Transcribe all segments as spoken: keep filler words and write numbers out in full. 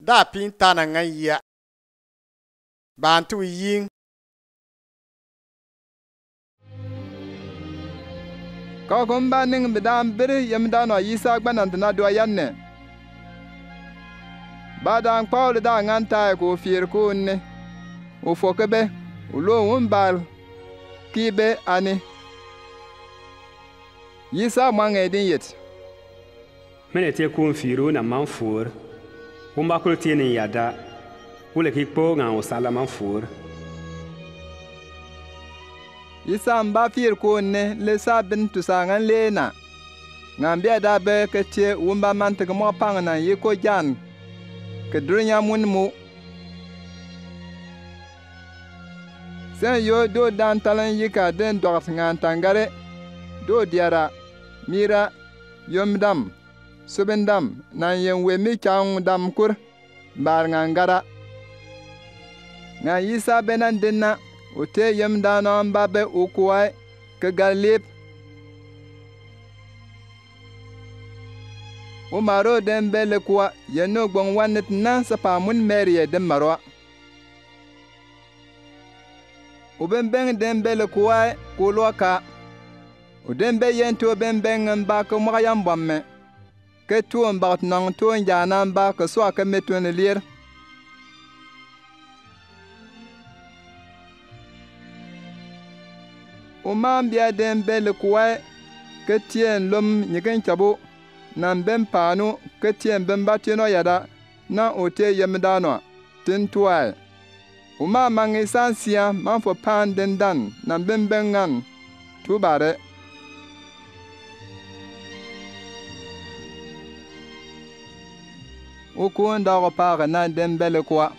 da pintan a ngan yia. Bantu ying. Ka ko mba ning mbe da mbiri yemda nua Yisa gbanan dina dua yan ne. Ba da nkpa ole da ngan tai ko fir ko ne. O fo ke be, o lo wun bal ki be ani. Yisa mwange din yet. Mene te ko mfir u na manfur. Wumba kul te ni yada. Wule ki kpo ngan o sala manfur. Yisa mba fir ko ne le sa bin tusa ngan le na. Ngan bia da be ke te wumba man te ke mo pang na yi ko jan. Ke durinya mun mu. Sen yo do dan talan yika den dogat ngan tangare. Do diara. Mira. Yom dam. Subin dam. Nan yen we mi chang dam kur. Mbar ngan gara. Ngan Yisa be nan din na. O te yemda nua mba be o kuwa. Ke gar lip. O maro den be le kuwa. Yen no gbong wan nit nan sapa mun Meri ye den maro. O bembeng den be le kuwa ko lo ka. O den be yen to bembeng mba ke mwaga yam bwamme. Ke to mbak nang to njana mba ke swa ke metun lir. O ma mbia den be le kuwa ke tien lom nyikin chabu. Nan bem panu ke tien bem ba tien o yada. Na o te yemda nua. Tin tuai. O ma mangi san sia manfo pan den dan nan bembeng ngan. Tubare. O kun da ko pak nan den be le kuwa.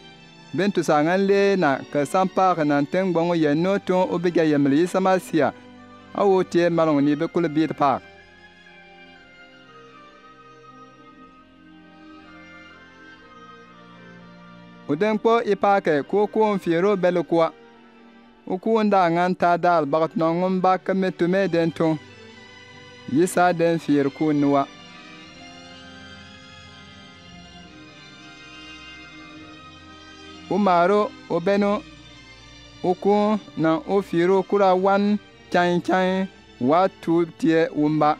Bin tusa ngan le na ke san pak nan ten gbong yen no tun o bigya yemle Yisa Masia. A o te malong ni be kul bit pak. O den kpo i pake ko ko mfiro be le kuwa. O ko nda ngan ta dal bagat nongum ba ke metume den tun. Yisa den fir ko nua. O maro o beno o ko na o firo kura wan chany chany wa tu tie wumba.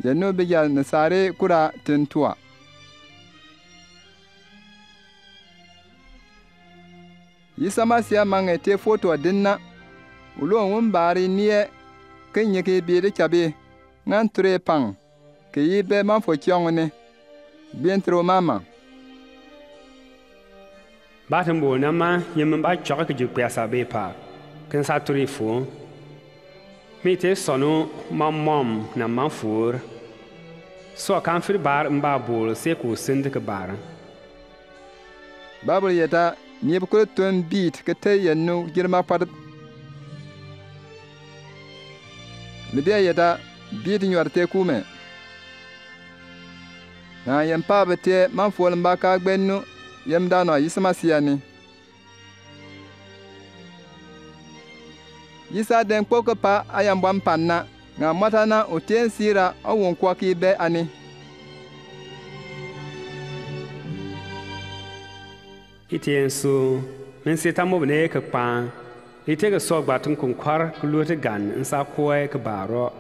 Yenu bigya na sare kura tin tua. Yisa Masia mange te foto a dinna. Ulo wumba ri nie ke nyeke bi de chabi ngan ture pang ke yi be manfo chiong ne. Bien tro mama. Ba tin bo na ma yem ba chok ke ju kpia sa be pa. Ken sa turi fu. Mi te sonu ma mom na ma fur. So kan fir bar mba bul se ku sind ke bar. Babul yeta ni bu kul tun bit ke te yenu jirma pat. Libia yeta bit nyuar te kume. Na yem pa be te manfo mba ka gbenu yem dano Yisa Masia ni. Yisa den kpo ke pa ayam bwam pan na nga mata na o tien sira a won kwa ki be ani. Itien su min si tamu bene ke pa ite ke so gbatun kun kwar ke luti gan nsa kwe ke baro.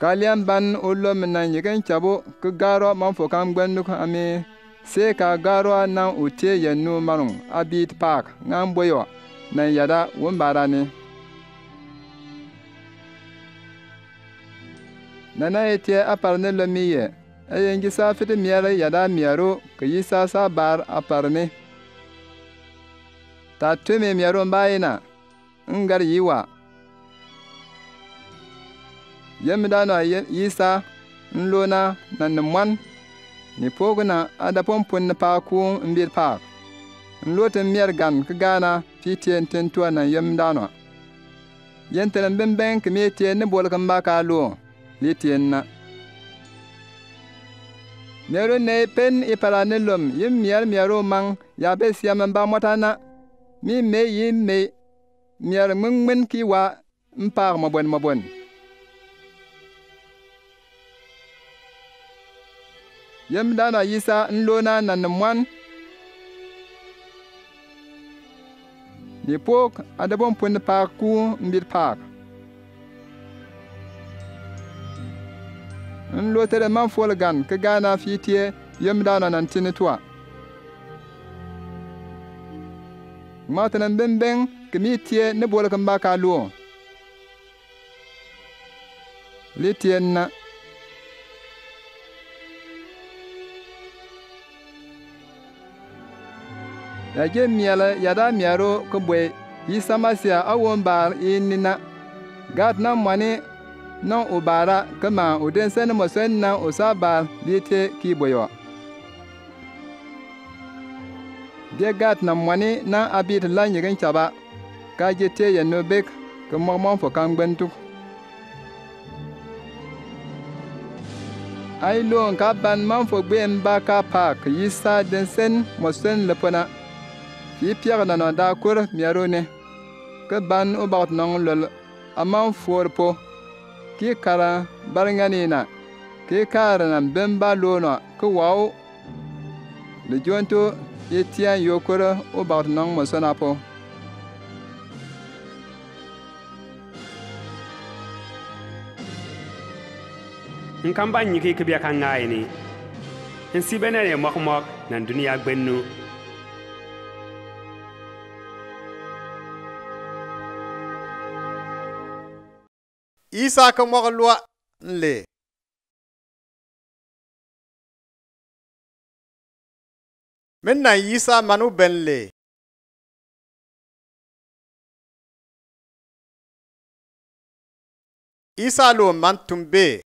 Ka lian ban u lom na nyigen chabu ke garo manfo kan gbenuk ami se ka garo a nan u tie yenu manung a bit pak ngan boyo na yada wumbarani. Nana ye tie apar ne lomi ye, e yen gisa fiti miare yada miaru ke yisa sa bar apar ne. Ta tumi miaru mba ina. Ngar yiwa. Yem dano a yisa nlona na nmwan. Ni pogna ada pompun na pa ku mbir pa. Nlotin miar gan ke gana fitien tentua na yem dano. Yen telen bembeng ke mi tien ni bol ke mba ka lo. Litien na. Miaru ne pen ipara ne lom yim miar miaru mang ya be siam mba mota na. Mi me yim me miar mengmen ki wa mpaak mabon mabon. Yimdaanɔ Isa nlo na nan ni mwan, ni pok a debon pun paak ku mbit paak. Nlo tede manfol gan ke gaana fi tie yimdaanɔ nan tinitua. Ŋmaatenam bembeng ke mi tie ni bol ke mbaka lo. Li tie na. Ya ge miale ya da miaro ke bwe Isa Masia a won bar i ni na. Gat na mwani na u bara ke ma u den sen mo sen na u sa bar li tie ki bwe yo. Ge gat na mwani na a bit la nyi gen chaba. Ka ge tie yeno bek ke mɔk manfo ka ngben tuk. Ai lon ka ban manfo gbe mba ka paak Isa den sen mo sen le pona. Fi piak na no da kur miaro ne. Ke ban u bak nong lol a manfo po. Ki kara bar ngani na. Ki kara na bemba lo no ke wao. Li jonto i tian yo kur u bak nong mo sona po. Nkamban nyi ki kibia ka ngai ni. Nsi bene ne mɔk mɔk na dunia gbennu. Isa ke mɔk lua nle. Min na Isa man u ben le. Isa lo man tumbe